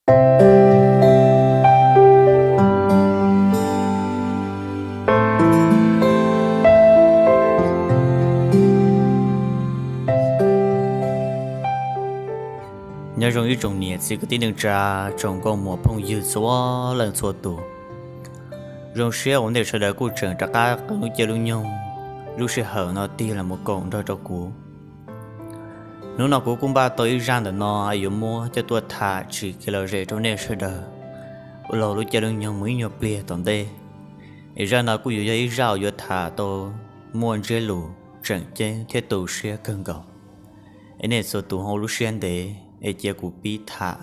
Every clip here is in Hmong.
Nyob zoo ib tsoom niam txiv kwv tij neej tsa, tsoom nkauj muam phooj ywg txhua leej txhua tus. Zoo siab uas nej sawv daws kuj tseem rov qab qee lub caij lub nyoog, lub sij hawm no tig los mus koom nrog rau kuv. Hnub no kuv kuj npaj tau ib zaj ntawm no yuav muab coj tuaj tham tsis kev lom zem rau nej sawv daws ua lub caij lub nyoog mus ib nyuag pliag tom ntej. Es zaj no kuj yuav yog ib zaj uas yuav tham tau muaj ntsiab lus tseem ceeb thiab tu siab kawg nkaus. Es nej txhua tus ho ua lub siab ntev es cia kuv pib tham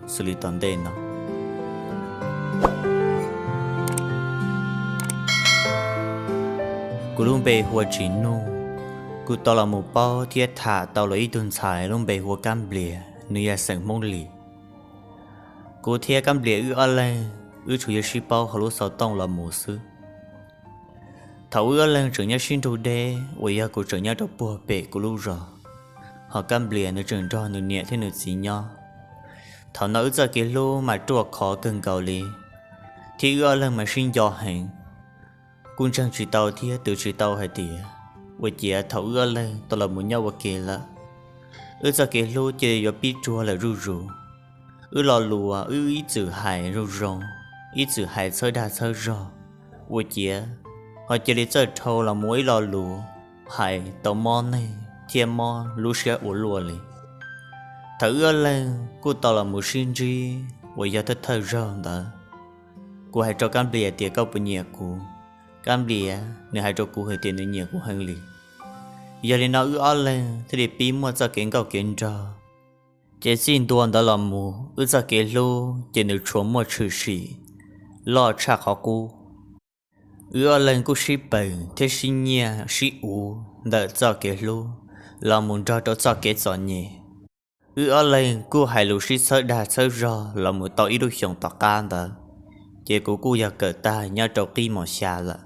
xws li tom ntej no. Kuv lub npe hu ua Tsim Nuj. Kuv tau los mus paub thiab tham tau los ib tug ntxhais lub npe hu ua Kab Nplias, nws yog xeem Hmoob Lis. Kuv thiab Kab Nplias wb ob leeg wb tsuas yog sib paub hauv lub xov tooj los mus xwb. Thaum wb ob leeg tseem nyob sib nrug deb uas yog kuv tseem nyob rau puag pem kuv lub zos, ho Kab Nplias nws tseem nrog nws niam thiab nws txiv nyob. Thaum no wb txoj kev hlub mas ruaj khov kawg nkaus li, thiab wb ob leeg mas sib nco heev. Kuj ntseeg tsis tau thiab twv tsis tau hais tias ua ciav thaum wb ob leeg tau los mus nyob ua ke lawm, wb txoj kev hlub cia li yuav pib ruag lawm zuj zus. Wb lo lus uas wb ib txwm hais zoo zoo, ib txwm hais txhawb dag txhawb zog, ua ciav ho cia li txawj dhau los mus ua ib lo lus hais tau mob neeg thiab mob lub siab ua luaj li. Thaum wb ob leeg kuj tau los mus sib ntsib uas yog thawj thawj zaug ntawd, kuv hais rau Kab Nplias tias koj puas nyiam kuv. Kab Nplias nws hais rau kuv hais tias nws nyiam kuv heev li. Yog li no wb ob leeg thiaj li pib muaj txoj kev nkauj kev nraug. Ces txij ntua ntawd los mus wb txoj kev hlub ces nws tsuas muaj tshwm sim loj tshaj qhov qub. Wb ob leeg kuj sib peem thiab sib nyiaj sib uv ntawm txoj kev hlub los mus nrog rau txoj kev txom nyem. Wb ob leeg kuj hais lus sib txhawb dag txhawb zog los mus tau ib lub xyoos tom qab ntawd, ces kuv kuj yog kawm tag nyob rau qib mos xya lawm.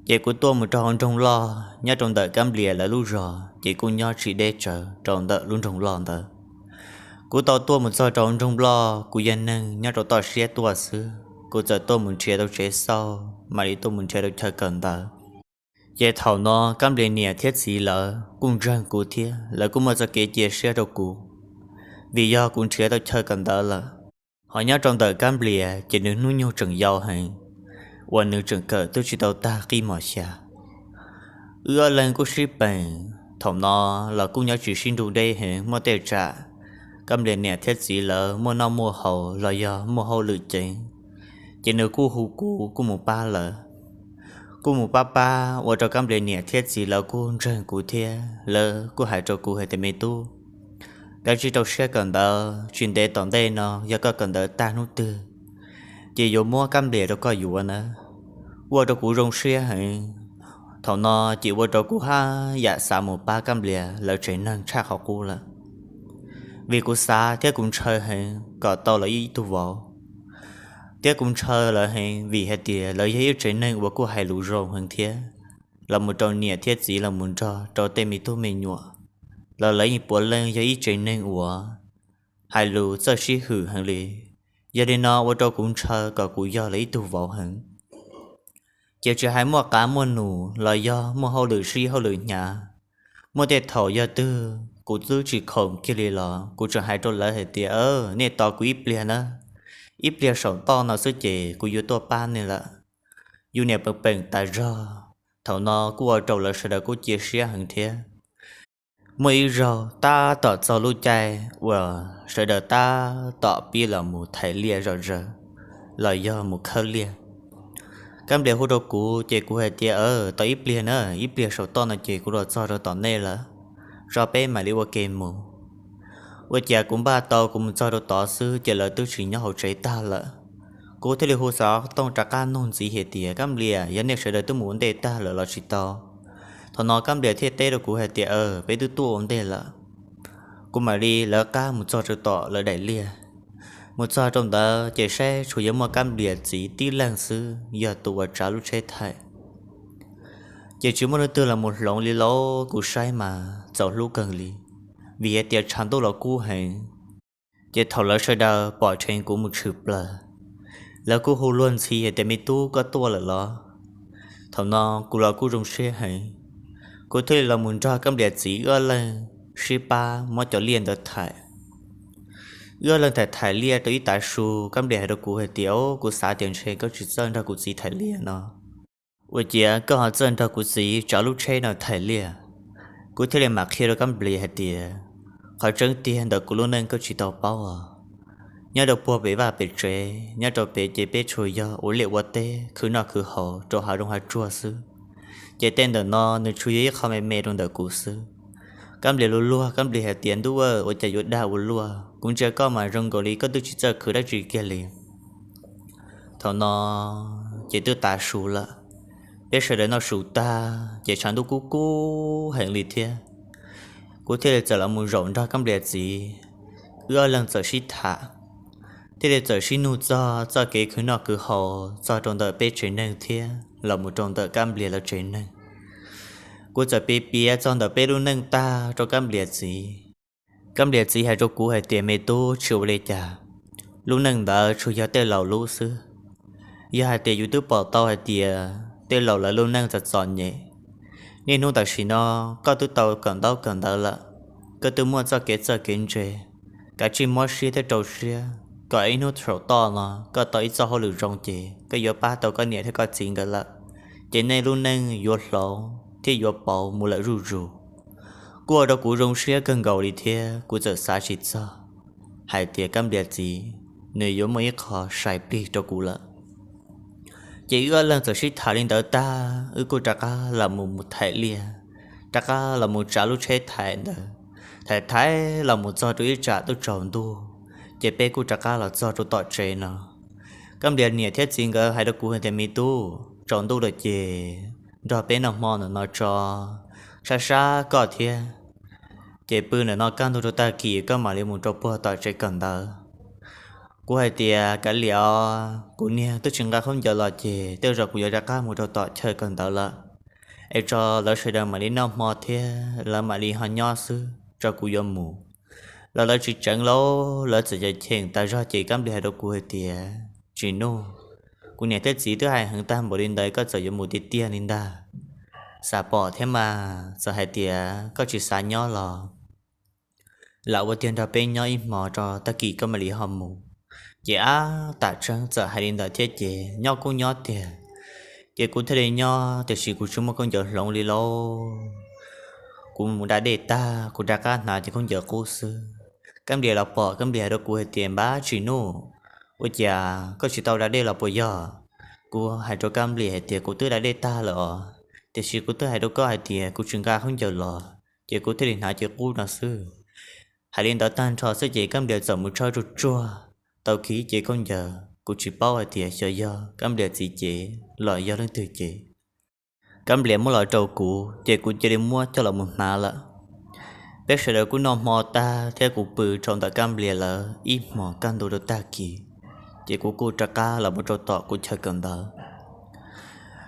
Ces kuv tuaj mus rau hauv nroog loj nyob rau ntawm Kab Nplias lawv lub zos, ces kuj nyob tsis deb tsawv rau ntawm lub nroog loj ntawd. Kuv tau tuaj mus txog rau hauv nroog loj, kuv yog neeg nyob rau toj siab tuaj xwb, kuv txawm tuaj mus nrhiav tau tsev xauj mam li tuaj mus nrhiav tau chaw kawm ntawv. Ces thaum no Kab Nplias niam thiab txiv lawv kuj ntseeg kuv thiab lawv kuj muaj txoj kev cia siab rau kuv, vim yog kuv nrhiav tau chaw kawm ntawv lawm. Ho nyob rau ntawm Kab Nplias ces nws hnub nyoog tseem yau heev, uas nws tseem kawm twb tsis tau tag qib mos xya. Wb ob leeg kuj sib peem, thaum no los kuj nyob tsis sib nrug deb heev, muaj tej tsam Kab Nplias niam thiab txiv lawv muaj noj muaj haus los yog muaj hauj lwm ceev, ces nws kuj hu kuv kuj mus pab lawv. Kuj mus pab pab ua rau Kab Nplias niam thiab txiv lawv kuj ntseeg kuv thiab lawv kuj hais rau kuv hais tias me tub, kav tsij rau siab kawm ntawv, tsis ntev tom ntej no yog koj kawm ntawv tag hnub twg ces yuav muab Kab Nplias rau koj yuav na. Ua rau kuv zoo siab heev. Thaum no ces ua rau kuv haj yam xav mus pab Kab Nplias lawv tsev neeg tshaj qhov qub lawm, vim kuv xav thiab kuv ntshaw heev kom tau lawv ib tug vauv. Thiab kuv ntshaw lawv heev vim hais tias lawv yog ib tsev neeg uas kuj hais lus zoo heev thiab, los mus rau niam thiab txiv los mus nrog rau tej me tub me nyuam los lawv yeej puav leej yog ib tsev neeg uas hais lus txawj sib hwm heev li. Yog li no ua rau kuv ntshaw kom kuv yog lawv ib tug vauv heev. Ces tsis hais muaj qav muaj num los yog muaj hauj lwm sib hauj lwm hnyav, muaj tej thaum yog twg kuv twb tsis khoom kiag li los kuv tseem hais rau lawv hais tias, nej tos kuv ib pliag na, ib pliag saum toj no xwb ces kuv yuav tuaj pab nej lawm. Yus niam peem peem tas zog. Thaum no kuj ua rau lawv sawv daws kuj cia siab heev thiab. Muaj ib zaug tab tom txog lub caij uas sawv daws tab tom pib los mus thaiv liaj zom zaws los yog mus khawb liaj, Kab Nplias hu rau kuv ces kuv hais tias, tos ib pliag na, ib pliag saum toj no ces kuv los txog rau tom nej lawm, tso peb mam li ua ke mus. Ua cas kuv npaj tau kuv mus txog rau tod xwb ces lawv twb tsis nyob hauv tsev tag lawm. Kuv thiaj li hu xov tooj rov qab nug ntxiv hais tias, Kab Nplias, yog nej sawv daws twb mus ua ntej tag lawm los tsis tau? Thaum no Kab Nplias thiaj teb rau kuv hais tias, peb twb tuaj ua ntej lawm. Kuv mam li lawv qab mus txog rau tom lawv daim liaj. Mus txog rau ntawd ces saib tsuas yog muaj Kab Nplias txiv tib leeg xwb yog tus uas tsav lub tsheb thaim. Ces tsis muaj leej twg los mus hloov li lauj, kuv saib mas txaus hlub kawg li, vim hais tias tshav ntuj los kub heev. Ces thaum lawv sawv daws pom dheev kuv mus tshwm plaws, lawv kuj hu luag ntxhi hais tias, Me tub, koj tuaj lawm los? Thaum no kuv los kuj zoo siab heev, kuv thiaj li los mus nrog Kab Nplias txiv wb ob leeg sib pab muab cov liaj ntawd thais. Wb ob leeg thais thais liaj rau ib tav su, Kab Nplias hais rau kuv hais tias, Kuv xav tias ntshe koj tsis txawj nrog kuv txiv thais liaj no, ua cas koj ho txawj nrog kuv txiv tsav lub tsheb no thais liaj? Kuv thiaj li mam qhia rau Kab Nplias hais tias, Qhov tseeb tiag ntawm kuv lub neej koj tsis tau paub os. Nyob rau puag pem vaj pem tsev, nyob rau pem ces peb tsuas yog ua liaj ua teb khwv noj khwv haus rau hav zoov hav tsuag xwb, ces tej ntawm no nws tsuas yog ib qho me me rau ntawm kuv xwb. Kab Nplias luag luag, Kab Nplias hais tias, Ntuj aw, ua cas yuav dag ua luaj, kuv ntsia koj mas zoo nkaus li koj twb tsis txawj khwv dab tsi kiag li. Thaum no ces twb tav su lawm, peb sawv daws noj su tag ces tshav ntuj kub kub heev li thiab. Kuv thiaj li txawm los mus zaum nrog Kab Nplias txiv, wb ob leeg txawm sib tham, thiaj li txawm sib nug txog txoj kev khwv noj khwv haus txog rau ntawm peb tsev neeg thiab los mus rau ntawm Kab Nplias lawv tsev neeg. Kuv txawm piav piav txog ntawm peb lub neej tag rau Kab Nplias txiv. Kab Nplias txiv hais rau kuv hais tias, Me tub, tsis ua li cas, lub neej ntawd tsuas yog tej laus lub xwb. Yog hais tias yus twb pom tau hais tias tej laus lawv lub neej txom txom nyem, niaj hnub tam sim no koj twb tau kawm ntaub kawm ntawv lawm, koj twb muaj txoj kev txawj kev ntse, kav tsij mob siab thiab rau siab kom ib hnub saum toj no koj tau ib txoj hauj lwm zoo ces koj yuav pab tau koj niam thiab koj txiv nkawd lawm, ces nej lub neej yuav hloov thiab yuav pauv mus lawm zuj zus. Kuj ua rau kuv zoo siab kawg nkaus li thiab kuv txawm xav tsis txog hais tias Kab Nplias txiv nws yuav muaj ib qho sai plig rau kuv lawm. Ces wb ob leeg txawm sib tham li ntawd tag, wb kuj rov qab los mus mus thaiv liaj, rov qab los mus tsav lub tsheb thaiv ntawd, thaiv thaiv los mus txog rau ib tsam twb tsaus ntuj, ces peb kuj rov qab los txog rau tom tsev no. Kab Nplias niam thiab txiv nkawd hais rau kuv hais tias, Me tub, tsaus ntuj lawm ces nrog peb noj hmo ntawm no tso, sab sab koj thiab, ces pw ntawm no kaj ntug rau tag kis koj mam li mus rau puag tom tsev kawm ntawv. Kuv hais tias, Kav liam os, kuv niag twb tsis nqa khaub ncaws los ces tej zaum kuv yuav rov qab mus rau tom chaw kawm ntawv lawm, es tso lawv sawv daws mam li noj hmo thiab lawv mam li ho nyob xwb tso kuv yuav mus. Los lawv tsis tseev lauj, lawv txawm cheem tas zog ces Kab Nplias hais rau kuv hais tias, Tsis Nuj, kuv niam thiab txiv twb hais heev tag npaum li ntawd koj txawm yuav mus tiag tiag li ntag. Xav pom thiab mas txawm hais tias koj tsis xav nyob los lam ua tiag nrog peb nyob ib hmo tso tag kis koj mam li ho mus. Ces ab tam tseeb txawm hais li ntawd thiab ces nyob kuj nyob tiag, ces kuv thiaj li nyob tiam sis kuv tsis muaj khaub ncaws hloov li lauj. Kuv mus da dej tag kuv rov qab hnav ces khaub ncaws qub xwb. Kab Nplias los pom Kab Nplias hais rau kuv hais tias, Npab Tsis Nuj, ua cas koj tsis tau da dej los puas yog? Kuv hais rau Kab Nplias hais tias, Kuv twb da dej tag lawm os, tiam sis kuv twb hais rau koj hais tias kuv tsis nqa khaub ncaws los ces kuv thiaj li hnav cev qub no xwb. Hais li ntawd tag nrho xwb ces Kab Nplias txawm mus tshawb tsuag tsuag tau kiag cev khaub ncaws, kuv tsis paub hais tias xyov yog Kab Nplias txiv cev los yog leej twg cev. Kab Nplias muab los rau kuv ces kuv cia li muab coj los mus hnav lawm. Peb sawv daws kuj noj hmo tag thiab kuv pw rau ntawm Kab Nplias lawv ib hmos kaj ntug rau tag kis, ces kuv kuj rov qab los mus rau tom kuv chaw kawm ntawv.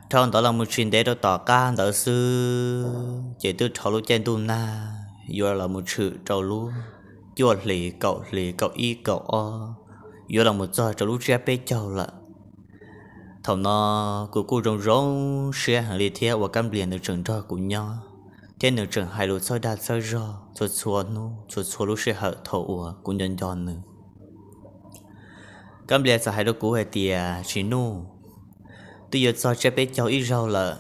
Dhau ntawd los mus tsis ntev rau tom qab ntawd xwb ces twb dhau lub caij ntuj nag yuav los mus tshwm rau lub cuaj hlis kaum hlis kaum ib kaum ob, yuav los mus txog rau lub tsiab peb caug lawm. Thaum no kuv kuj zoo zoo siab heev li thiab uas Kab Nplias nws tseem nrog kuv nyob thiab nws tseem hais lus txhawb dag txhawb zog txhua txhua hnub txhua txhua lub sij hawm thaum uas kuv nco nco nws. Kab Nplias txawm hais rau kuv hais tias, Tsis Nuj, twb yuav txog tsiab peb caug ib zaug lawm,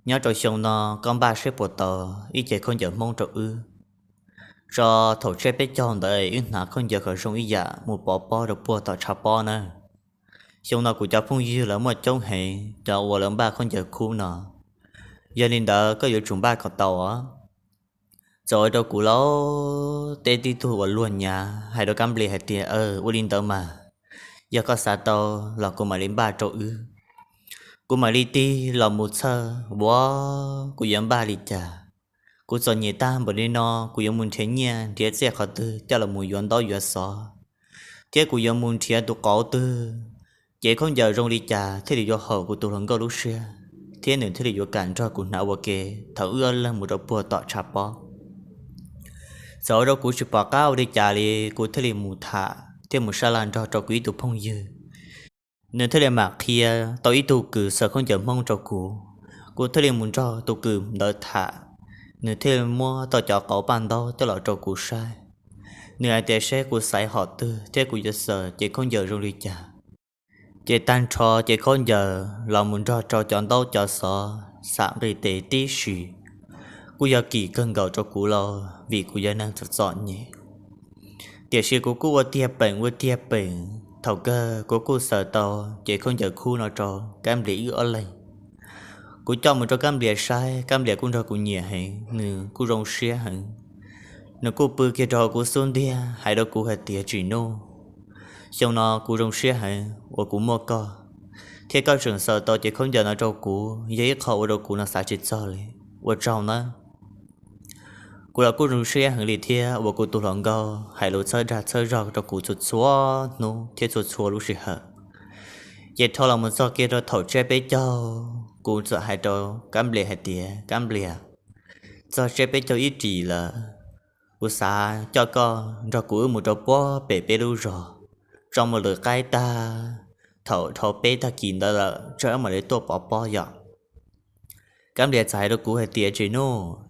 nyob rau xyoo no koj npaj seb puas tau ib cev khaub ncaws Hmoob rau wb, tso thaum tsiab peb caug ntawd wb hnav khaub ncaws kom zoo ib yam mus pov pob rau puag tom tshav pob na. Xyoo no kuv cov phooj ywg lawv muaj coob heev cov uas lawv npaj khaub ncaws khub no, yog li ntawd koj yuav tsum npaj kom tau os. Txawm ua rau kuv lub teb tib tug uas luag nyav hais rau Kab Nplias hais tias, Ua li ntawd mas, yog koj xav tau los kuv mam li npaj rau wb. Kuv mam li tig los mus txhawj ua kuv yuav npaj li cas. Kuv txom nyem tag npaum li no kuv yuav mus nrhiav nyiaj nrhiav txiaj qhov twg coj los mus yuav ntaub yuav xov, thiab kuv yuav mus nrhiav tus qauv twg, cev khaub ncaws zoo li cas thiaj li yuav haum kuv tus hluas nkauj lub siab thiab nws thiaj li yuav kam nrog kuv hnav ua ke thaum wb ob leeg mus rau puag tom tshav pob. Txawm ua rau kuv tsis pom qab ua li cas li, kuv thiaj li mus tham thiab mus sab laj nrog rau kuv ib tug phooj ywg. Nws thiaj li mam qhia tau ib tug kws xaws khaub ncaws Hmoob rau kuv. Kuv thiaj li mus nrog tus kws ntawd tham, nws thiaj li muab tau cov qauv paj ntaub coj los rau kuv saib. Nws hais tias saib kuv xaiv hom twg thiab kuv yuav xaws cev khaub ncaws zoo li cas. Ces tag nrho cev khaub ncaws los mus nrog rau cov ntaub cov xov xam nqis tes tib si, kuj yog kim kawg nkaus rau kuv los vim kuv yog neeg txom txom nyem. Tiam sis kuv kuj ua tiag peem ua tiag peem, thaum kawg kuv kuj xaws tau cev khaub ncaws khub no rau Kab Nplias wb ob leeg. Kuv coj mus rau Kab Nplias saib, Kab Nplias kuj nrog kuv nyiam heev, nws kuj zoo siab heev. Nws kuj pw kiag rau hauv kuv xub ntiag hais rau kuv hais tias, Tsim Nuj, xyoo no kuv zoo siab heev uas kuv muaj koj, thiab koj tseem xaws tau cev khaub ncaws no rau kuv, yog ib qho ua rau kuv no xav tsis txog li. Ua tsaug nawb. Kuv los kuj zoo siab heev li thiab uas kuv tus hluas nkauj hais lus txhawb dag txhawb zog rau kuv txhua txhua hnub thiab txhua txhua lub sij hawm. Ces dhau los mus txog kiag rau thaum tsiab peb caug, kuv txawm hais rau Kab Nplias hais tias, Kab Nplias, txog tsiab peb caug ib ris lawm, kuv xav coj koj nrog kuv wb mus rau puag pem peb lub zos, tso mus lwm qaib tag, thaum dhau peb tag kis ntawd lawm tsam wb mam li tuaj pov pob yom. Kab Nplias txawm hais rau kuv hais tias, Tsim Nuj,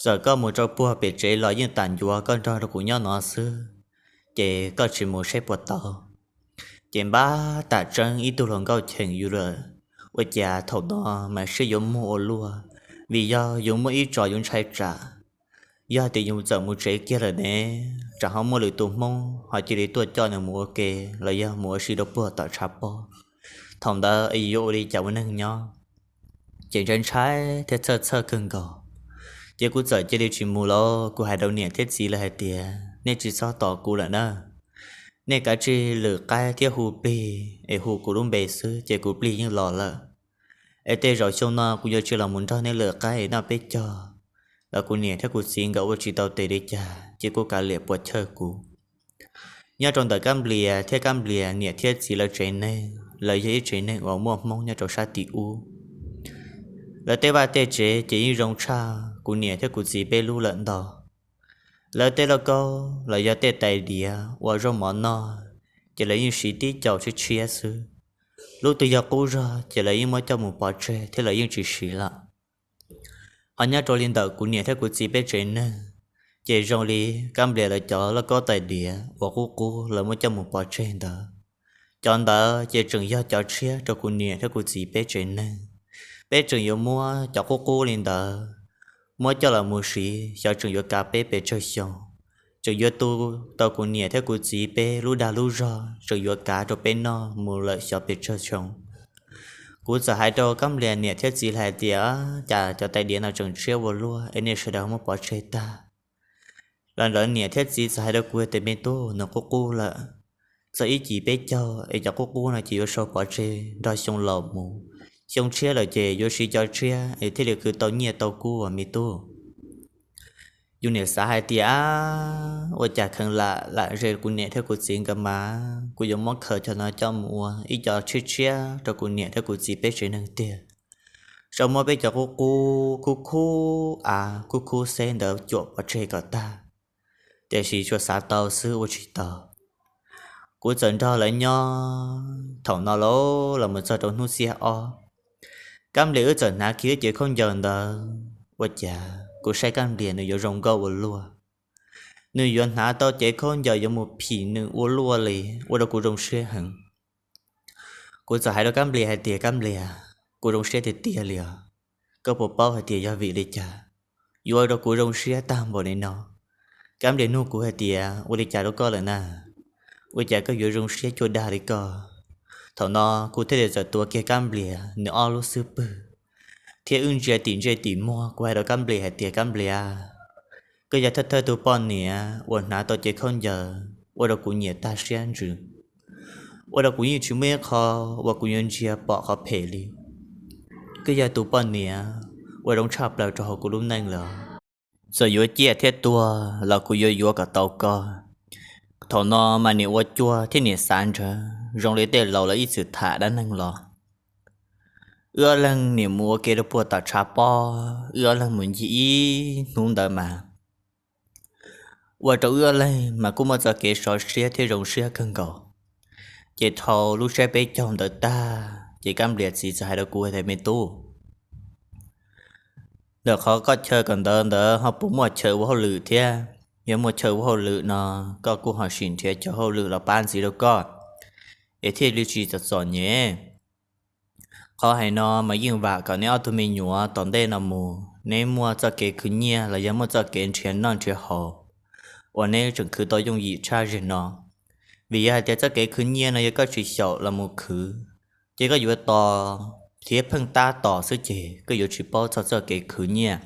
txawm koj mus rau puag pem tsev los yeej tas ncuav koj nrog rau kuv nyob no xwb, ces koj tsis mus saib puas tau? Ces npab tam tseeb ib tug hluas nkauj cheem yus lawm, ua cas thaum no mas siab yuav muag ua luaj, vim yog yus muaj ib tsos yus ntshai tsam, yog tias yus txawm mus tsev kiag lawm ne, tsam ho muaj lwm tus Hmoob ho cia li tuaj coj nws mus ua ke los yog mus ua si rau puag tom tshav pob, thaum ntawd es yuav ua li cas ua neeg nyob? Ces ntshai ntshai thiab txhawj txhawj kawg nkaus. Ces kuv txawm cia li tsis mus lawm, kuv hais rau niam thiab txiv lawv hais tias, Nej tsis txhob tos kuv lawm na, nej kav tsij lwm qaib thiab hu plig es hu kuv lub npe xwb ces kuv plig yeej los lawm. Es tej zaum xyoo no kuv yuav tsis los mus nrog nej lwm qaib es noj peb caug. Los kuv niam thiab kuv txiv nkawd ua tsis tau tes li cas ces kuj kav liam puas chawj kuv. Nyob rau ntawm Kab Nplias thiab Kab Nplias niam thiab txiv lawv tsev neeg, lawv yog ib tsev neeg uas muaj Hmoob nyob rau sab tim ub. Lawv tej vaj tej tsev ces yeej zoo tshaj kuv niam thiab kuv txiv peb lub lawm ntau. Lawv tej lauj kaub los yog tej tais diav ua zaub mov noj, ces lawv yeej siv tib caus tshiab tshiab xwb. Lub twg yog qub zog ces lawv yeej muab coj mus pov tseg thiab lawv yeej tsis siv lawm. Ho nyob rau li ntawm kuv niam thiab kuv txiv peb tsev neeg, ces zoo li Kab Nplias lawv cov lauj kaub tais diav uas qub qub lawv muab coj mus pov tseg ntawd, cov ntawd ces tseem yog cov tshiab rau kuv niam thiab kuv txiv peb tsev neeg. Peb tseem yuav muab cov qub qub li ntawd muab coj los mus siv, xyov tseem yuav kav peb pes tsawg xyoo, tseem yuav tu tau kuv niam thiab kuv txiv peb lub dag lub zog, tseem yuav kav rau peb noj mus lawm xyov pes tsawg xyoo. Kuv txawm hais rau Kab Nplias niam thiab txiv hais tias, Cas cov tais diav no tseem tshiab ua luaj es nej sawv daws muab pov tseg tag? Los lawv niam thiab txiv txawm hais rau kuv tias, Me tub, nws qub qub lawm. Txog ib cim peb caug es cov qub qub no ces yuav sau pov tseg nrog xyoo laus mus. Xyoo tshiab lawm ces yuav siv cov tshiab es thiaj li khwv tau nyiaj tau kub, me tub. Yus niam xav hais tias, Ab, ua cas kheev lam lam ze kuv niam thiab kuv txiv nkawd mas, kuv yuav muab khaws cov no coj mus ua ib co tshiab tshiab rau kuv niam thiab kuv txiv peb tsev neeg tiag. Sau muab peb cov qub qub khub khub av khub khub xeb ntawd cuam pov tseg kom tag. Tiam sis tsuas xav tau xwb ua tsis tau. Kuv txawm nrog lawv nyob thaum no lauj, los mus txog rau hnub xiab ob, Kab Nplias wb txawm hnav kiag wb cev khaub ncaws ntawd. Ua cas kuv saib Kab Nplias nws yuav zoo nkauj ua luaj. Nws yuav hnav tau cev khaub ncaws yuav mus phim nws ua luaj li, ua rau kuv zoo siab heev. Kuv txawm hais rau Kab Nplias hais tias, Kab Nplias, kuv zoo siab tiag tiag li os. Koj puas paub hais tias yog vim li cas yuav ua rau kuv zoo siab tag npaum li no? Kab Nplias nug kuv hais tias, Ua li cas rau koj lawm na? Ua cas koj yuav zoo siab cuag dag li koj? Thaum no kuv thiaj li txawm tuav kiag Kab Nplias nws ob lub xub pwg thiab wb ntsia tim ntsej tim muag. Kuv hais rau Kab Nplias hais tias, Kab Nplias, koj yog thawj thawj tus poj niam uas hnav tau cev khaub ncaws ua rau kuv nyiam tag siab ntsws, ua rau kuv yeej tsis muaj ib qho uas kuv yuav ntsia pom qhov phem li. Koj yog tus poj niam uas zoo tshaj plaws rau hauv kuv lub neej lawm. Txawm yuav ciaj thiab tuag los kuv yuav yuav kom tau koj. Thaum no mas niam ua cuag thiab niam xav ntsawv zoo li tej laus lawv ib txwm tham dab neeg los. Wb ob leeg niam mus ua ke rau puag tom tshav pob, wb ob leeg mus ncig ib hnub ntawd mas ua rau wb ob leeg mas kuj muaj txoj kev sov siab thiab zoo siab kawg nkaus. Ces dhau lub tsiab peb caug ntawd tag ces Kab Nplias txiv txawm hais rau kuv tias, Me tub, ntawm qhov koj chaw kawm ntawv ntawd ho puas muaj chaw ua hauj lwm thiab? Yog muaj chaw ua hauj lwm no, koj kuj ho sim nrhiav chaw hauj lwm los pab ntxiv rau koj, es thiaj li tsis txom txom nyem. Qhov hais no mas yeej vam kom neb ob tug me nyuam tom ntej no mus neb muaj txoj kev khwv nyiaj los yog muaj txoj kev nrhiav noj nrhiav haus uas neb tseem khwv tau yooj yim tshaj ze no. Vim yog hais tias txoj kev khwv nyiaj no yog koj tsis xyaum los mus khwv, ces koj yuav tos thiab pheej tab tom xwb ces koj yuav tsis paub txog txoj kev khwv nyiaj.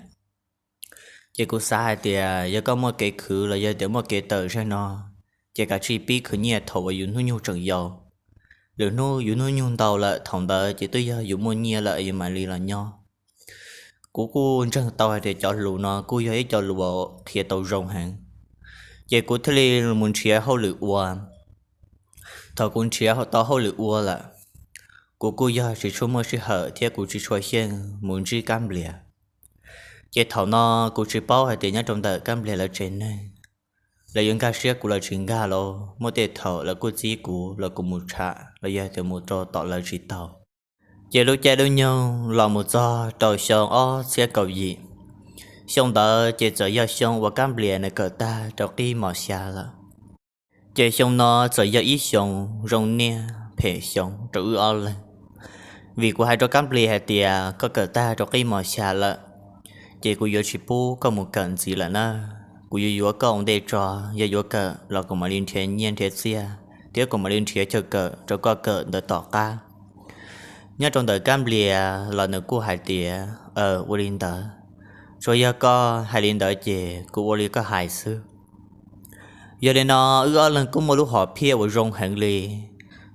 Ces kuv xav hais tias yog koj muaj kev khwv los yog tias muaj kev tawm zaj no, ces kav tsij pib khwv nyiaj thaum uas yus hnub nyoog tseem yau. Lwm hnub yus hnub nyoog ntau lawm thaum ntawd ces twb yog yus muaj nyiaj lawm yus mam li los nyob. Kuv kuj ntseeg tau hais tias cov lus no kuj yog ib co lus qhia tau zoo heev, ces kuv thiaj li mus nrhiav hauj lwm ua. Thaum kuv nrhiav tau hauj lwm ua lawm, kuv kuj yog tsis tshua muaj sij hawm thiab kuv tsis tshua xyeej mus ntsib Kab Nplias. Ces thaum no kuv tsis paub hais tias nyob rau ntawm Kab Nplias lawv tsev neeg, lawv yuav nkag siab kuv los tsis nkag los muaj tej thaum lawv kuj txib kuv los kuv mus tsham los yog tias mus rau tom lawv tsis tau. Ces lub caij lub nyoog los mus txog rau xyoo ob txhiab kaum yim, xyoo ntawd ces txawm yog xyoo uas Kab Nplias nws kawm tag rau qib mos xya lawm. Ces xyoo no txawm yog ib xyoo zoo niaj phem xyoo rau wb ob leeg, vim kuv hais rau Kab Nplias hais tias koj kawm tag rau qib mos xya lawm, ces kuv yuav tsis pub koj mus kawm ntxiv lawm na. Kuv yuav yuav koj ua ntej tso, yog yuav kawm los kuv mam li nrhiav nyiaj nrhiav txiaj thiab kuv mam li nrhiav chaw kawm rau koj kawm ntawm tom qab. Nyob rau ntawm Kab Nplias los nws kuj hais tias, Aw, ua li ntawd, tsuas yog koj hais li ntawd ces kuv ua li koj hais xwb. Yog li no, wb ob leeg kuj muaj lub hom phiaj uas zoo heev li.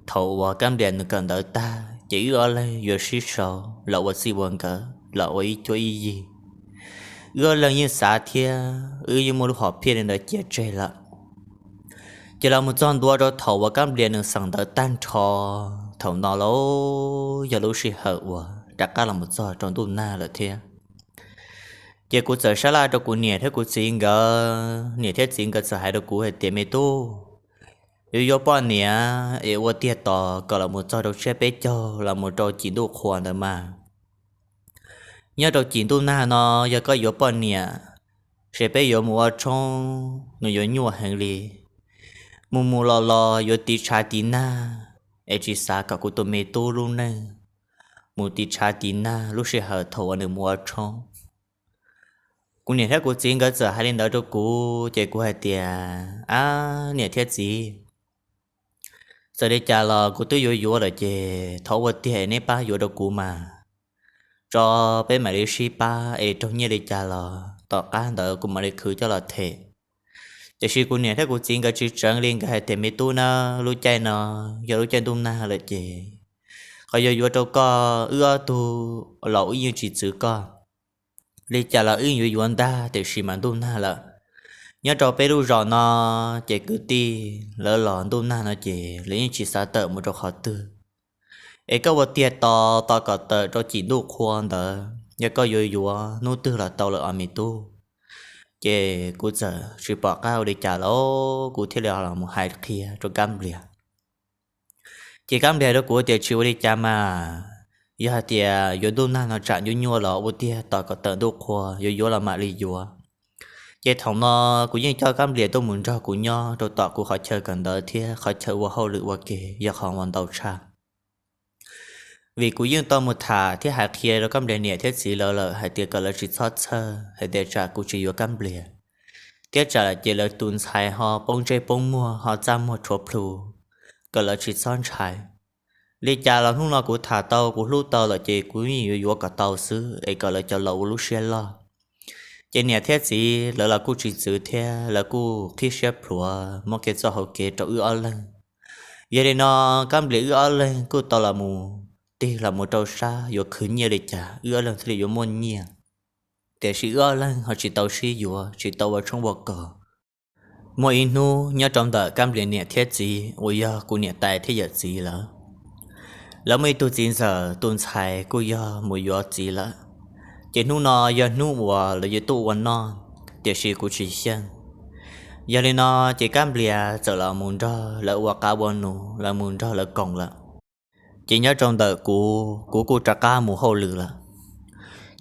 Thaum uas Kab Nplias nws kawm ntawv tag ces wb ob leeg yuav sib sau los ua txij ua nkawm los ua ib cuab ib yig. Wb ob leeg yeej xav thiab wb yeej muaj lub hom phiaj li ntawd cia tseg lawm. Ces los mus txog ntua rau thaum uas Kab Nplias nws xeem ntawv tag nrho, thaum no los yog lub sij hawm uas rov qab los mus txog rau ntuj nag lawm thiab. Ces kuv txawm sab laj rau kuv niam thiab kuv txiv nkawd, niam thiab txiv nkawd txawm hais rau kuv hais tias, Me tub, yuav yuav poj niam es ua tiag tos kom los mus txog rau tsiab peb caug los mus rau cim ntuj qhua ntawd mas. Nyob rau cim ntuj nag no yog koj yuav poj niam, ces peb yuav mus ua tshoob nws yuav nyuaj heev li. Mus mus los los yuav tiv tshav tiv nag, es tsis xav kom kuv tus me tub lub neej mus tiv tshav tiv nag lub sij hawm thaum uas nws mus ua tshoob. Kuv niam thiab kuv txiv nkawd txawm hais li ntawd rau kuv ces kuv hais tias, Ab, niam thiab txiv, txawm li cas los kuv twb yuav yuav lawm ces thov ua tiag es neb pab yuav rau kuv mas, tso peb mam li sib pab es raug nyiaj li cas los tom qab ntawd kuv mam li khwv coj los them. Tiam sis kuv niam thiab kuv txiv nkawd tsis tseev li, nkawd hais tias, Me tub na, lub caij no yog lub caij ntuj nag lawm ces qhov yuav yuav rau koj, wb ob tug los wb yeej tsis txwv koj. Li cas los wb yuav yuav ntag, tiam sis mas ntuj nag lawm. Nyob rau peb lub zos no ces kwv tij lawv los ntuj nag no ces lawv yeej tsis xav tawm mus rau qhov twg. Es koj ua tiag tos tos kom tawm rau cim ntuj qhua ntawd, yog koj yuav yuav hnub twg los tau lawm os me tub. Ces kuv txawm tsis pom qab ua li cas los kuv thiaj li los mus hais qhia rau Kab Nplias. Ces Kab Nplias rau kuv tias, Tsis ua li cas mas, yog hais tias yuav ntuj nag no tsam nyuaj nyuaj los ua tiag tos kom tawm ntuj qhua yuav yuav los mam li yuav. Ces thaum no kuv yeej coj Kab Nplias tuaj mus nrog kuv nyob rau tom kuv qhov chaw kawm ntawv thiab qhov chaw ua hauj lwm ua ke yog qhov uas ntau tshaj. Vim kuv yeej tau mus tham thiab hais qhia rau Kab Nplias niam thiab txiv lawv lawm hais tias kom lawv tsis txhob txhawj hais tias tsam kuv tsis yuav Kab Nplias, thiab tsam lawm ces lawv tus ntxhais ho poob ntsej poob muag ho txaj muag rhuav plhu, kom lawv tsis txhob ntshai. Li cas los hnub no kuv tham tau kuv hlub tau lawm ces kuv yeej yuav yuav kom tau xwb es kom lawv cov laus ua lub siab loj. Ces niam thiab txiv lawv los kuj tsis txwv thiab lawv kuj qhib siab plhuav muab kev txoj hauv kev rau wb ob leeg. Yog li no, Kab Nplias wb ob leeg kuj tau los mus tig los mus rau sab yuav khwv nyiaj li cas wb ob leeg thiaj li yuav muaj nyiaj. Tiam sis wb ob leeg ho tsis tau sib yuav, tsis tau ua tshoob ua kos. Muaj ib hnub nyob rau ntawm Kab Nplias niam thiab txiv uas yog kuv niam tais thiab yawm txiv lawm, lawv muaj ib tug txiv ntxawm tus ntxhais kuj yog mus yuav txiv lawm. Ces hnub no yog hnub uas lawv yuav tuaj ua noj, tiam sis kuv tsis xyeej. Yog li no ces Kab Nplias txawm los mus nrog lawv ua qab ua nus, los mus nrog lawv koom lawm. Ces nyob rau ntawm kuv, kuv kuj rov qab mus hauj lwm lawm.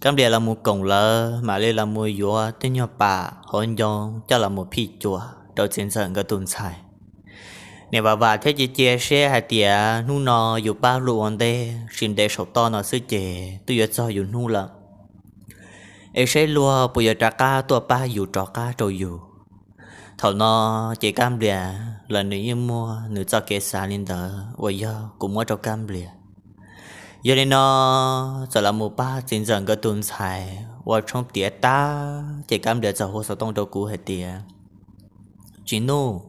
Kab Nplias los mus koom lawv mam li los mus yuav tej nyuag pam hauv ncoo coj los mus phij cuam rau txiv ntxawm nkawd tus ntxhais. Niam Vam Vam thiab cia cia siab hais tias hnub no yus pab luag ua ntej, tsis ntev saum toj no xwb ces twb yuav txog yus hnub lawm, es saib luag puas yuav rov qab tuaj pab yus rov qab rau yus. Thaum no ces Kab Nplias los nws yeej muaj nws txoj kev xav li ntawd uas yog kuv muab rau Kab Nplias. Yog li no, txawm los mus pab txiv ntxawm nkawd tus ntxhais ua tshoob tiav tag ces Kab Nplias txawm hu xov tooj rau kuv hais tias, Tsis Nuj,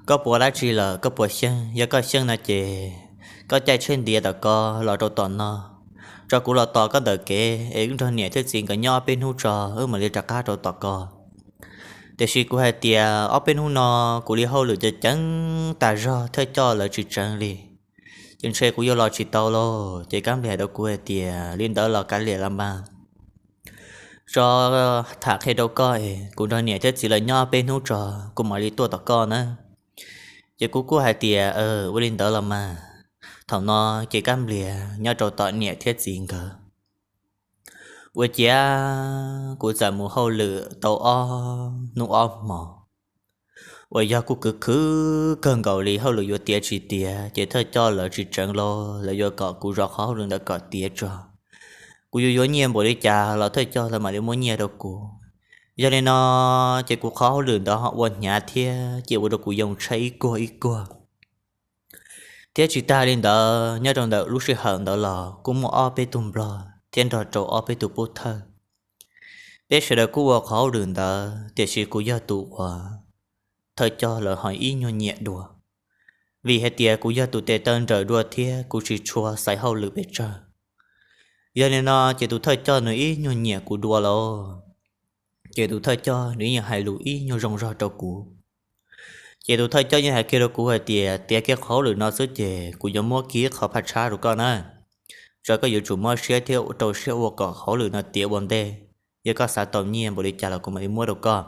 koj puas ua dab tsi lawm, koj puas xyeej? Yog koj xyeej no ces koj caij tsheb ntiav tom ko los rau tom no, tso kuv los tos koj ntawm kev es wb nrog niam thiab txiv nkawd nyob ob peb hnub tso, wb mam li rov qab rau tom ko. Tiam sis kuv hais tias ob peb hnub no kuv li hauj lwm ceev ceev tas zog, thawj coj lawv tsis tseev li, ces ntshe kuv yuav los tsis tau lauj. Ces Kab Nplias hais rau kuv hais tias, Li ntawd los kav liam los mas, tso tham qhia rau koj es kuv nrog niam thiab txiv lawv nyob peb hnub tso, kuv mam li tuaj tom koj na. Ces kuv kuj hais tias, Ua li ntawd los mas. Thaum no ces Kab Nplias nyob rau tom niam thiab txiv nkawd. Ua ciav kuv txawm mus hauj lwm tau ob hnub ob hmos, uas yog kuj khwv khwv kawg nkaus li, hauj lwm yuav tiav tsis tiav ces thawj coj lawv tsis tseev los lawv yuav kom kuv zov qhov hauj lwm ntawd kom tiav tso. Kuv yuav yuav nyiaj npaum li cas los thawj coj lawv mam li muab nyiaj rau kuv. Yog li no ces kuv qhov hauj lwm ntawd ho ua hnyav thiab ces ua rau kuv yoo tshaib ib kuag ib kuag. Thiab tsis tag li ntawd, nyob rau ntawm lub sij hawm ntawd los kuj muaj ob peb tug nplog thiab nrog rau ob peb tug pub thawj. Peb sawv daws kuj ua qhov hauj lwm ntawd, tiam sis kuv yog tus uas thawj coj lawv ho ib nyuag nyiam dua, vim hais tias kuv yog tus tes taw nrawm dua thiab kuv tsis tshua xaiv hauj lwm pes tsawg. Yog li no ces tus thawj coj nws ib nyuag nyiam kuv dua lawm, ces tus thawj coj nws yeej hais lus ib nyuag zoo zog rau kuv. Ces tus thawj coj yeej hais kiag rau kuv hais tias, Tiav kiag qhov hauj lwm no xwb ces kuv yuav muab kiag qhov phaj tshab rau koj na. Tso koj yuav tsum mob siab thiab rau siab ua kom qhov hauj lwm no tiav ua ntej. Yog koj xav tau nyiaj npaum li cas los kuv mam li muab rau koj.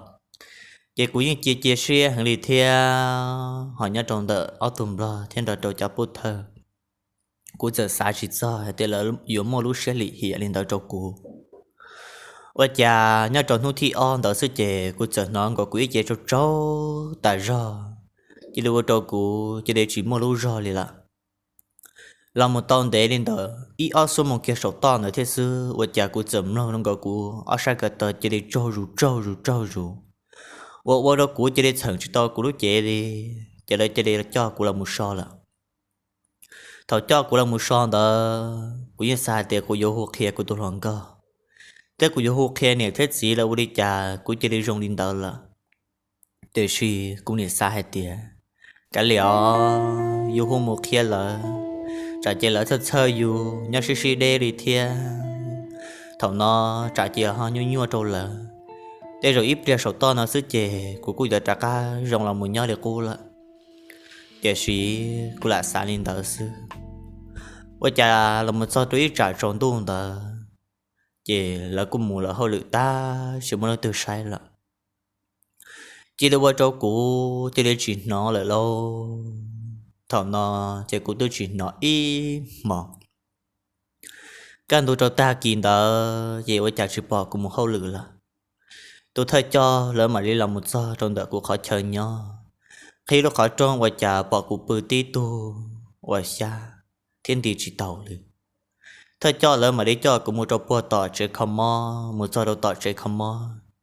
Ces kuv yeej cia cia siab heev li thiab, ho nyob rau ntawm ob tug nplog thiab nrog rau cov pub thawj, kuv txawm xav tsis txog hais tias lawv yuav muaj lub siab lim hiam li ntawd rau kuv. Ua cas nyob rau hnub thib ob ntawd xwb ces kuv txawm hnov nkaus kuv ib ce tsaug tsaug tas zog, cia li ua rau kuv cia li tsis muaj lub zog li lawm. Los mus tau ntev li ntawd ib ob xuab moos kiag saum toj ntawd thiab xwb, ua cas kuv txawm mloog nkaus kuv ob sab ko taw cia li tsaug zus tsaug zus tsaug zus, ua ua rau kuv cia li txheem tsis tau kuv lub cev li, ces lawv cia li coj kuv los mus so lawm. Thaum coj kuv los mus so ntawd kuv yeej xav hais tias kuv yuav hu qhia kuv tus hluas nkauj, thiab kuv yuav hu qhia niam thiab txiv lawv ua li cas kuv cia li zoo li ntawd lawm. Tiam sis kuv nim xav hais tias, kav liam os, yus hu mus qhia lawv, tsam ces lawv txhawj txhawj yus nyob sib sib deb li thiab. Thaum no tsam ces ho nyuaj nyuaj rau lawv. Tej zaum ib pliag saum toj no xwb ces kuv kuj yuav rov qab zoo los mus nyob li qub lawm. Tiam sis kuv lam xav li ntawd xwb. Ua cas los mus txog rau ib tsam tsaus ntuj ntawd, ces lawv kuj mus lawv hauj lwm tag tsis muaj leej twg saib lawm. Cia li ua rau kuv cia li tsis hnov lawm lauj. Thaum no ces kuv twb tsis hnov ib hmos. Kaj ntug rau tag kis ntawd ces ua cas tsis pom kuv mus hauj lwm lawm. Tus thawj coj lawv mam li los mus txog rau ntawm kuv qhov chaw nyob, qhib lub qhov rooj ua cas pom kuv pw tib tug ua xyab thiab nti tsis taus li. Thawj coj lawv mam li coj kuv mus rau puag tom tsev kho mob, mus txog rau tom tsev kho mob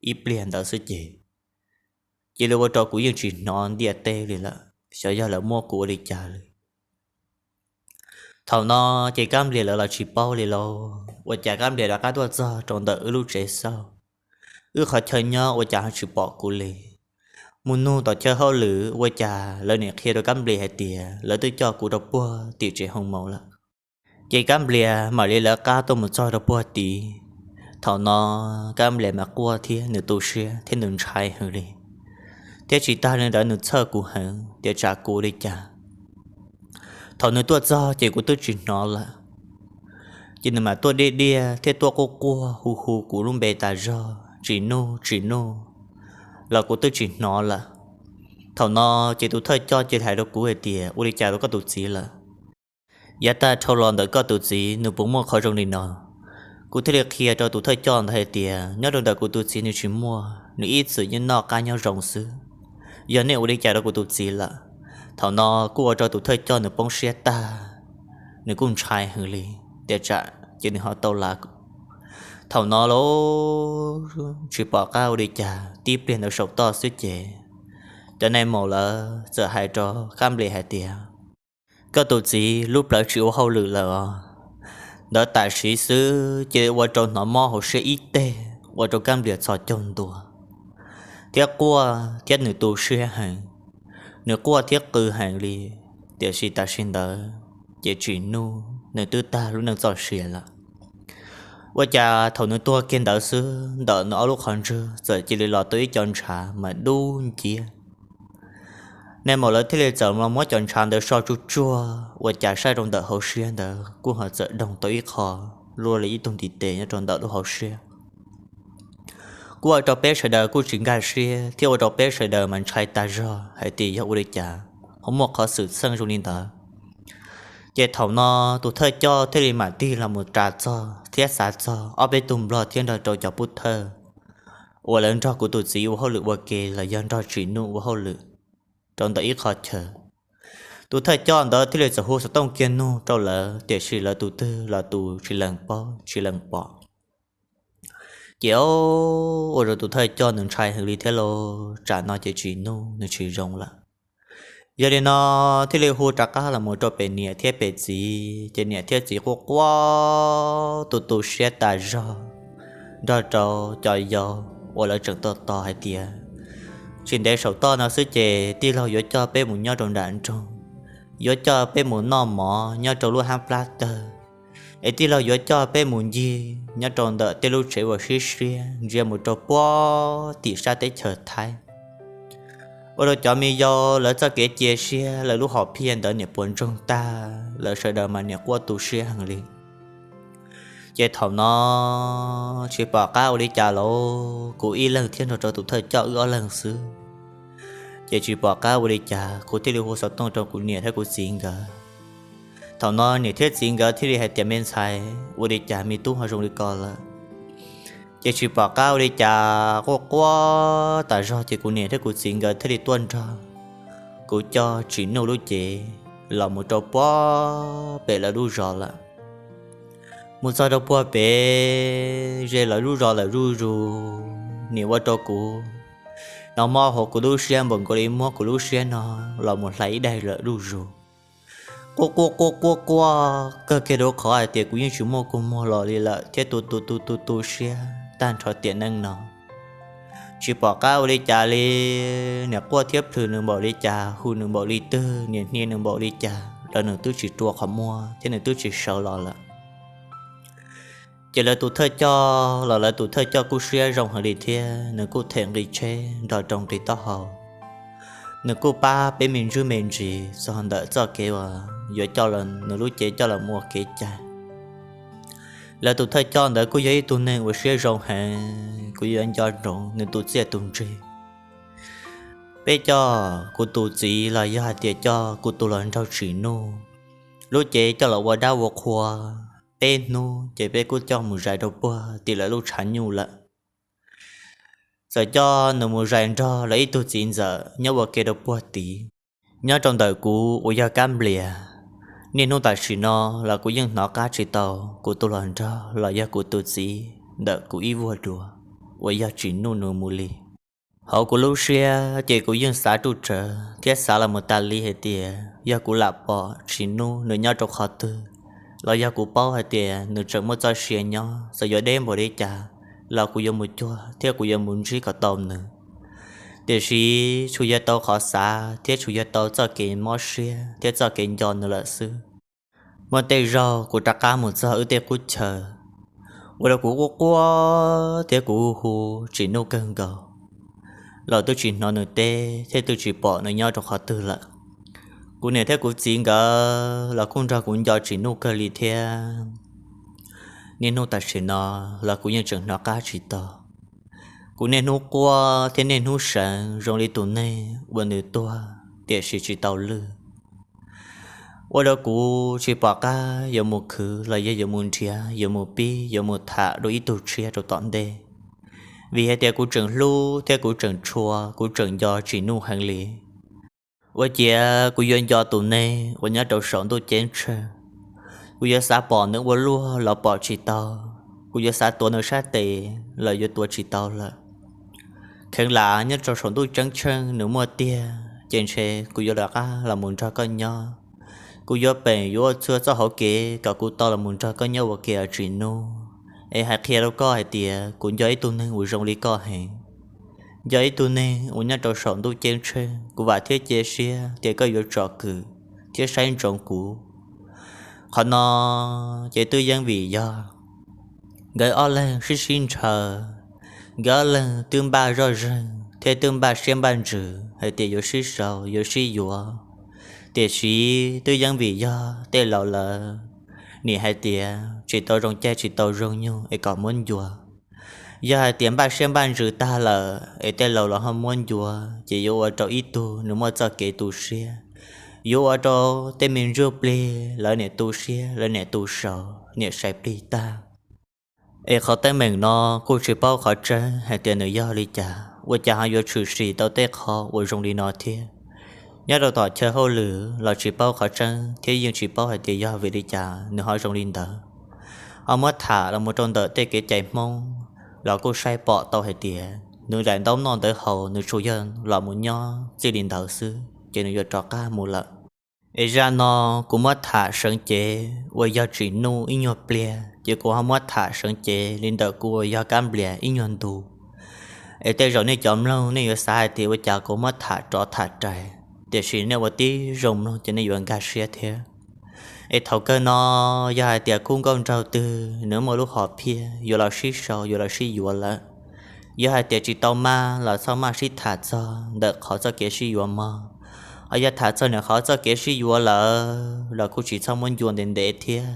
ib pliag ntawd xwb ces cia li ua rau kuv yeej tsis hnov ntiaj teb li lawm, xyov yog lawv muab kuv ua li cas li. Thaum no ces Kab Nplias lawv los tsis paub li lauj, ua cas Kab Nplias rov qab tuaj txog rau ntawm wb lub tsev xauj, wb qhov chaw nyob ua cas ho tsis pom kuv li. Mus nug tom chaw hauj lwm ua cas lawv nim qhia rau Kab Nplias hais tias lawv twb coj kuv rau puag tim tsev hoo maus lawm. Ces Kab Nplias mam li lawv qab tuaj mus txog rau puag tid. Thaum no Kab Nplias mas quaj thiab nws tu siab thiab nws ntshai heev li, thiab tsis tag li ntawd nws txhawj kuv heev tias tsam kuv ua li cas. Thaum nws tuaj txog ces kuv twb tsis hnov lawm, ces nws mam tuaj diaj diaj thiab tuaj quaj quaj hu hu kuv lub npe tas zog, Tsis Nuj, Tsis Nuj. los kuv twb tsis hnov lawm. Thaum no ces tus thawj coj cia li hais rau kuv hais tias, ua li cas rau koj tus txiv lawm? Yav tag dhau los ntawm koj tus txiv nws puas muaj qhov zoo li no? Kuv thiaj li qhia rau tus thawj coj ntawd hais tias, nyob rau ntawm kuv tus txiv nws tsis muaj, nws ib txwm yeej noj qab nyob zoo xwb. Yog nej ua li cas rau kuv tus txiv lawm? Thaum no kuj ua rau tus thawj coj nws poob siab tag, nws kuj ntshai heev li, tiam tsam ces nws ho tau lav kuv. Thaum no los tsis pom qab ua li cas, tib pliag ntawd saum toj xwb ces cov nai maum lawv txawm hais rau Kab Nplias hais tias, koj tus txiv lub plawv tsis ua hauj lwm lawm os. Ntawd tam sim xwb ces ua rau hnov mob hauv siab ib teg, ua rau Kab Nplias txhos caug ntua thiab quaj thiab nws tu siab heev. Nws quaj thiab qw heev li, tiam sis tam sim ntawd ces Tsim Nuj nws twb tag lub neej txoj sia lawm. Ua cas thaum nws tuag kiag ntawd xwb, ntawm nws ob lub qhov ntswg txawm cia li los tau ib co ntshav mas dub nciab. Nai maum lawv thiaj li txawm los muab cov ntshav ntawd so tsuj tsuag, ua cas saib rau ntawm hauv siab ntawd kuj ho txawm doog tau ib qho luaj li ib tug ntiv tes nyob rau ntawm lub hauv siab. Kuj ua rau peb sawv daws kuj tsis nkag siab thiab ua rau peb sawv daws mas ntshai tas zog hais tias yog ua li cas ho muaj qhov xwm txheej zoo li ntawd. Ces thaum no tus thawj coj thiaj li mam tig los mus ras txog thiab xav txog ob peb tug nplog thiab nrog rau cov pub thawj uas lawv nrog kuv tus txiv ua hauj lwm ua ke los yog nrog Tsim Nuj ua hauj lwm rau ntawm ib qho chaw. Tus thawj coj ntawd thiaj li txawm hu xov tooj kiag nug rau lawv, tiam sis lawv tus twg los tus tsis lees paub tsis lees pom. Ces ua rau tus thawj coj nws ntshai heev li thiab lauj, tsam no ces Tsim Nuj nws tsis zoo lawm. Yog li no thiaj li hu rov qab los mus rau pem niam thiab pem txiv, ces niam thiab txiv quaj quaj tu tu siab tas zog nrog rau cov yau uas lawv tseem tos tos hais tias, tsis ntev saum toj no xwb ces tij laug yuav coj peb mus nyob rau nram nroog, yuav coj peb mus noj mov nyob rau lub hab plab tawg, es tij laug yuav coj peb mus ncig nyob rau ntawm tej lub tsev uas siab siab ntsia mus rau puag tim sab teb chaws Thaib. Ua rau cov me yau lawv txoj kev cia siab, lawv lub hom phiaj ntawd niam puas ntsoog tag, lawv sawv daws mas niam quaj tu siab heev li. Ces thaum no tsis pom qab ua li cas lauj, kuv ib leeg thiab nrog rau tus thawj coj wb ob leeg xwb. Ces tsis pom qab ua li cas, kuv thiaj li hu xov tooj rau kuv niam thiab kuv txiv nkawd. Thaum no niam thiab txiv nkawd thiaj li hais tias, me ntxhais, ua li cas me tub ho zoo li ko lawm? Ces tsis pom qab ua li cas, quaj quaj tas zog ces kuv niam thiab kuv txiv nkawd thiaj li tuaj nrog kuv coj Tsim Nuj lub cev los mus rau puag pem lawv lub zos lawm. Mus txog rau puag pem ze lawv lub zos lawm zuj zus, niam ua rau kuv hnov mob hauv kuv lub siab npaum nkaus li muab kuv lub siab no los mus hlais ib daig lawm zuj zus. Quaj quaj quaj quaj quaj kawg kiag rau qhov hais tias kuv yeej tsis muaj kua muag los li lawm thiab tu tu tu tu tu siab tag nrho tiam neej no. Tsis pom qab ua li cas li, niam quaj thiab plhws nws npaum li cas, hu nws npaum li twg, niam hnia nws npaum li cas los nws twb tsis rua qhov muag thiab nws twb tsis sawv los lawm. Ces lawv tus thawj coj los lawv tus thawj coj kuj siab zoo heev li thiab nws kuj them nqi tsheb nrog rau nqi taub hau. Nws kuj pab peb me ntsuj me ntsis txog ntawm txoj kev uas yuav coj nws lub cev coj los mus ua kev cai. Lawv tus thawj coj ntawd kuj yog ib tug neeg uas siab zoo heev, kuv yuav nco ntsoov nws tus txiaj tus ntsig. Peb coj kuv tus txiv los yog hais tias coj kuv tus hluas nraug Tsim Nuj lub cev coj los ua dab ua qhua peb hnub ces peb kuj coj mus zais rau puag tim lawv lub tshav nyuj lawm. Txawm coj nws mus zais nrog lawv ib tug txiv ntxawm nyob ua ke rau puag tid. Nyob rau ntawm kuv uas yog Kab Nplias, niaj hnub tam sim no los kuv yeej hnov qab tsis tau kuv tus hluas nraug los yog kuv tus txiv ntawm kuv ib vuag dua uas yog Tsim Nuj nws mus li. Hauv kuv lub siab ces kuv yeej xav ruj rawv thiab xav los mus tas li hais tias yog kuv lam pom Tsim Nuj nws nyob rau qhov twg, los yog kuv paub hais tias nws tseem muaj txoj sia nyob, txawm yuav deb npaum li cas los kuv yuav mus cuag thiab kuv yuav mus ntsib kom tau nws. Tiam sis tsuas yog tau qhov xav thiab tsuas yog tau txoj kev mob siab thiab txoj kev nco nws lawm xwb. Muaj tej zaug kuv rov qab mus txog wb tej qub chaw, ua rau kuv quaj quaj thiab kuv hu hu Tsim Nuj kawg nkaus, los twb tsis hnov nws teb thiab twb tsis pom nws nyob rau qhov twg lawm. Kuv niam thiab kuv txiv nkawd los kuj nrog kuv nco Tsim Nuj kawg li thiab. Niaj hnub tam sim no los kuv yeej tseem hnov qab tsis tau Kuv niaj hnub quaj thiab niaj hnub seev zoo li tus neeg uas nws tuag tiam sis tsis tau lwj. Ua rau kuv tsis pom qab yuav mus khwv los yog yuav mus nrhiav, yuav mus pib, yuav mus tham dua ib tug tshiab rau tom ntej, vim hais tias kuv tseem hlub thiab kuv tseem tshua, kuv tseem nco Tsim Nuj heev li. Ua ciav kuv yuav nco tus neeg uas nyob rau saum ntuj ceeb tsheej. Kuv yuav xav pom nws ua luaj los pom tsis tau, kuv yuav xav tuav nws sab tes los yuav tuav tsis tau lawm. Kheev lam nyob rau saum ntuj ceeb tsheej nws muaj tiag, ces ntshe kuv yuav lawv qab los mus nrog koj nyob. Kuv yuav peem yuav ua txhua txoj hauv kev kom kuv tau los mus nrog koj nyob ua ke os Tsim Nuj. Es hais qhia rau koj hais tias kuv nco ib tug neeg uas zoo li koj heev, nco ib tug neeg uas nyob rau saum ntuj ceeb tsheej. Kuv vam thiab cia siab tias koj yuav tsom kwm thiab saib ntsoov kuv. Qhov no ces twb yeej vim yog nkawd ob leeg sib sib ntshaw, nkawd ob leeg twb npaj zoj zeeg thiab twb npaj siab npaj ntsws hais tias yuav sib sau yuav sib yuav, tiam sis twb yeej vim yog tej laus lawv nim hais tias tsis tau zoo caij tsis tau zoo nyoog es kom muab ncua. Yog hais tias npaj siab npaj ntsws tag lawm es tej laus los ho muab ncua, ces yuav ua rau ib tug nws muaj txoj kev tu siab, yuav ua rau tej me ntsuj plig lawv niam tu siab, lawv niam tu sau, niam sai plig tag. Es qhov teeb meem no kuj tsis paub qhov tseeb hais tias nws yog li cas, ua cas ho yuav tshwm sim tau tej qho uas zoo li no thiab. Nyob rau tom chaw hauj lwm los tsis paub qhov tseeb thiab yeej tsis paub hais tias yog vim li cas nws ho zoo li ntawd. Ho muab tham los mus rau ntawm tej kev cai Hmoob los kuj saib pom tau hais tias nws daim ntaub noj ntawv haus nws tsuas yog los mus nyob txij li ntawd xwb ces nws yuav rov qab mus lawm. Es zaj no kuv muab tham seev cev uas yog Tsim Nuj ib nyuag pliag, ces kuv ho muab tham seev cev li ntawm kuv uas yog Kab Nplias ib nyuag ntu. Es tej zaum nej cov mloog nej yuav xav hais tias ua cas kuv muab tham rov tham rais, tiam sis nej ua tib zoo mloog ces nej yuav nkag siab thiab. Es thaum kawg no, yog hais tias khub nkauj nraug twg nws muaj lub hom phiaj yuav los sib sau yuav los sib yuav lawm, yog hais tias tsis tau maj los txhob maj sib tham txog ntawm qhov txoj kev sib yuav mog. Ho yog tham txog nws qhov txoj kev sib yuav lawm los kuj tsis txhob muab ncua ntev ntev thiab,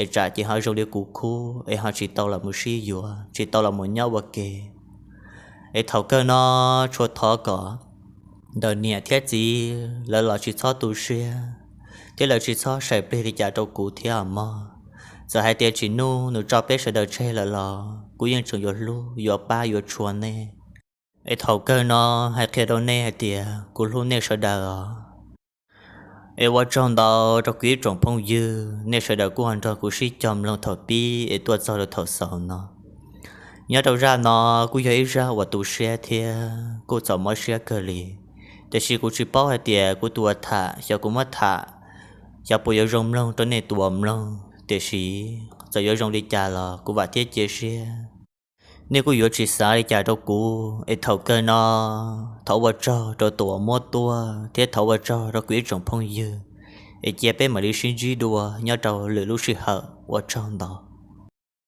es tsam ces ho zoo li kuv khub es ho tsis tau los mus sib yuav, tsis tau los mus nyob ua ke. Es thaum kawg no, tsuas thov kom ntawm niam thiab txiv lawv los tsis txhob tu siab thiab lawv tsis txhob sai plig li cas rau kuv thiab os mog. Txawm hais tias Tsim Nuj nws tso peb sawv daws tseg lawm los kuv yeej tseem yuav hlub yuav pab yuav tshua nej. Es thaum kawg no, hais qhia rau nej hais tias kuv hlub nej sawv daws os. Es ua tsaug ntau rau kuv ib tsoom phooj ywg, nej sawv daws kuj ho nrog kuv sib cog mloog thaum pib es tuaj txog rau thaum xaus no. Nyob rau zaj no kuj yog ib zaj uas tu siab thiab kuj txaus mob siab kawg li, tiam sis kuv tsis paub hais tias kuv tus uas tham xyov kuv muab tham xyov puas yuav zoo mloog rau nej tus uas mloog, tiam sis txawm yuav zoo li cas los kuv vam thiab cia siab nej kuj yuav tsis xav li cas rau kuv. Es thaum kawg no, thov ua tsaug rau tus uas muab tuaj thiab thov ua tsaug rau kuv ib tsoom phooj ywg, es cia peb mam li sib ntsib dua nyob rau lwm lub sij hawm. Ua tsaug ntau.